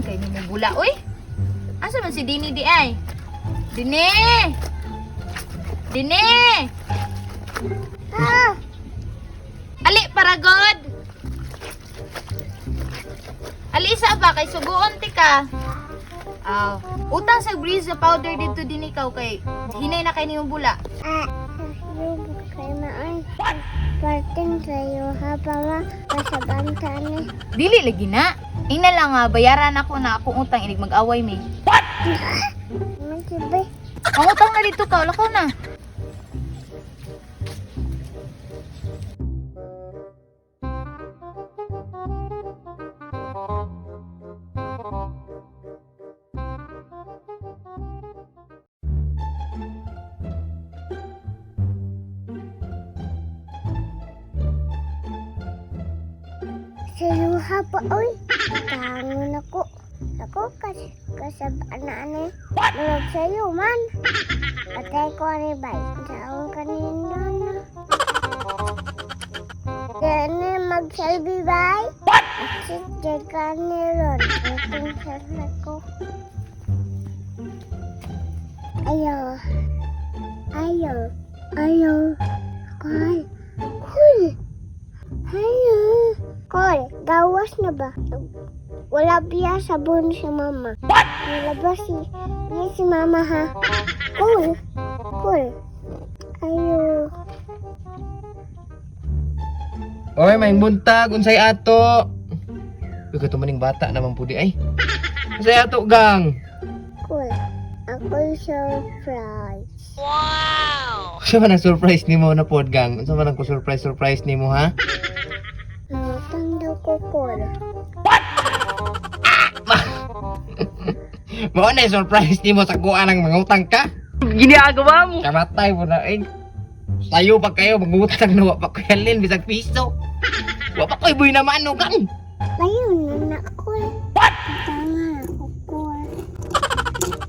Kay nimo bula oy. Asa man si Dini di ay? Dini! Dini! Ah! Ali paragod. Ali isa ba kay suguon ti ka? Aw, utang sa Breeze powder dito din ikaw kay hinay na kay niyong bula. Ah, yung kay maay. Parting sa'yo ha, pa kasabanta ni. Dili lagi na. Ingna lang nga bayaran ako na akong utang inig mag-away mi. Magsibi. Ang utang na dito ka, lakaw na. Sa'yo ha pa, oy. Tangon ako. Ako kasabaan na ani. Murag sa'yo man. Patay ko ani bay. Saon kanina na. Dene magsalbi bay. Aksit jay ka ni ron. Itong sana ko. Ayo. Ayo. Ayo. Kol. Kol. Ayo. Kol, gawas na ba? Wala biya sabon si mama. What? Nilabas biya si mama ha. Cool. Cool. Ayo. Oy, may buntag unsay ato? Uy, kato maning bata naman pudi ay. Unsay ato gang? Cool. Ako'y surprise. Unsa man ang surprise nimo na pod gang? Unsa man ang surprise surprise nimo ha? Nangutang daw ko, cool. Mao na yung surprise nimo sa kuha ng mangutang ka? Ginagawa mo. Kamatay mo na eh. Sayo pa kayo mangutang na wa pa ko halin bisag piso. Wa pa ko'y buhi na mano gang. Ayaw na na, cool. What? Tama ako, cool.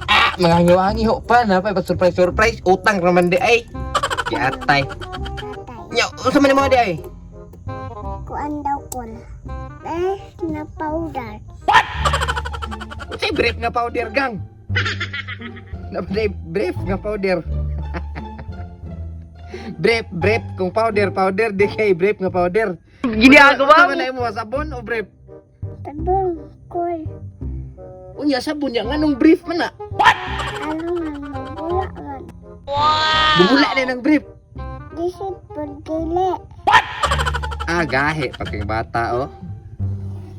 Ah, mga hangiw ho pa na pa surprise surprise utang raman di ay. Yatay. Tatay. Nya, unsa man nimo di ay? Kuan daw, cool. Best na powder. Unsay brief nga powder gang? Napaday brief nga powder. Brief, brief kung powder, powder di kay brief nga powder. Ginagawa Unsa mo. man mo sabon o brief? Tabong, cool. Unya sabon ya nganong brief man na? Alam nga, mabula man. Bumula na ng brief. Disit pagdili. Ah, gahe pa kay bata oh.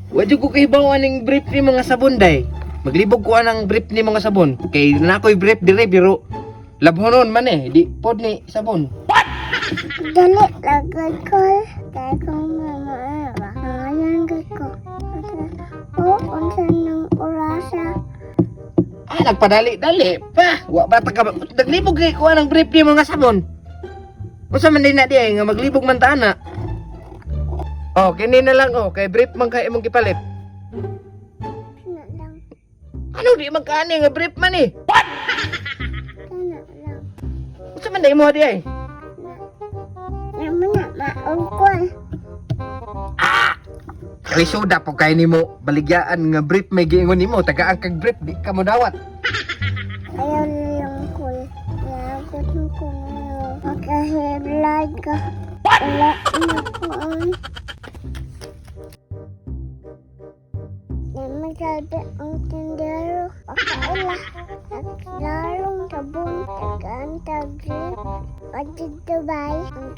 Wa jud ko kahibaw aning brief ni mga sabon day. Maglibog ko anang brief ni mga sabon. Kay na ako'y brief dire pero labhonon man eh, di pod ni sabon. Dali, lagay ko. Kaya kong mama, ngayon ko. Oh, unsa ng orasa. Ah, nagpadali-dali pa. Wa ba ta ka naglibog kay ko anang brief ni mga sabon. Unsa man din na di ay nga maglibog man ta ana. Oh, kini na lang oh, kay brief man kay imong gipalit. Kana lang, Ano di man kaani nga brief man eh? kana lang. Unsa man di mo di ay? Naman na, maungkol. Kay soda po kay nimo baligyaan nga brief may giingon nimo tagaan kag brief di ka mo dawat. Ayaw na lang kol. Lagot mo ko na. Makahiblad ka. Wala na ko ay. Naman sabi ang tindero. Pakaila. Naglarong sabon. Tagaan tagri. Pagdid Dubai. Ang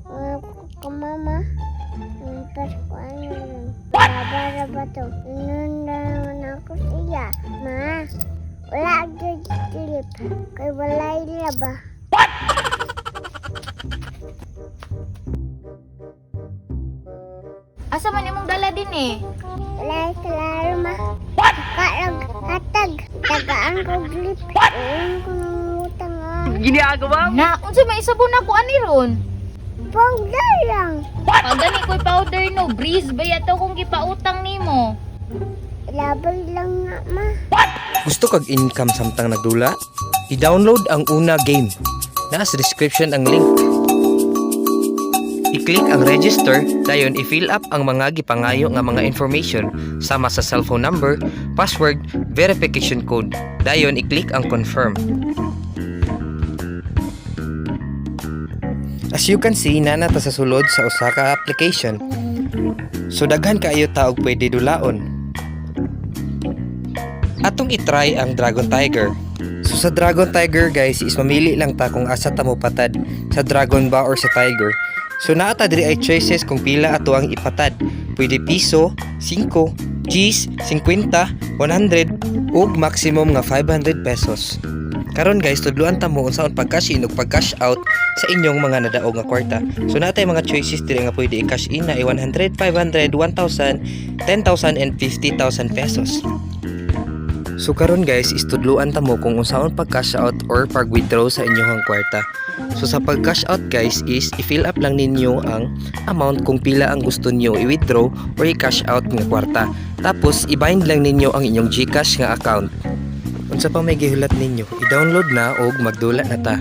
mga kumama. Ang Pasko ano lang. Bara ba to? Nundangan ako siya. Ma. Wala gyud slip. Kay walay laba. Asa man imong dala din eh? Walay klaro ma. Kalag hatag. Tagaan ko grip. Ayun ko nang utang ah. Ginagawa mo. Na, unsa may sabon ako ani ron? Powder lang. Pag gani ko'y powder no, Breeze ba yato kung gipautang nimo? Labay lang nga ma. Gusto kag income samtang nagdula? I-download ang Una game. Naa sa description ang link. I-click ang register, dayon i-fill up ang mga gipangayo nga mga information sama sa cellphone number, password, verification code. Dayon i-click ang confirm. As you can see, naa na ta sa sulod sa usa ka application. So daghan kaayo ta og pwede dulaon. Atong i-try ang Dragon Tiger. So sa Dragon Tiger, guys, is mamili lang ta kung asa ta mo patad, sa Dragon ba or sa Tiger. So naa ta diri ay choices kung pila ato ang ipatad. Pwede piso, 5, 10, 50, 100 ug maximum nga 500 pesos. Karon guys, tudluan ta mo unsaon pag-cash in ug pag-cash out sa inyong mga nadaog nga kwarta. So naa tay mga choices diri nga pwede i-cash in na 100, 500, 1,000, 10,000 and 50,000 pesos. So karon guys, istudluan ta mo kung unsaon pag cash out or pag withdraw sa inyong kwarta. So sa pag cash out, guys, is i-fill up lang ninyo ang amount kung pila ang gusto niyo i-withdraw or i-cash out nga kwarta. Tapos i-bind lang ninyo ang inyong GCash nga account. Unsa pa may gihulat ninyo? I-download na og magdula na ta.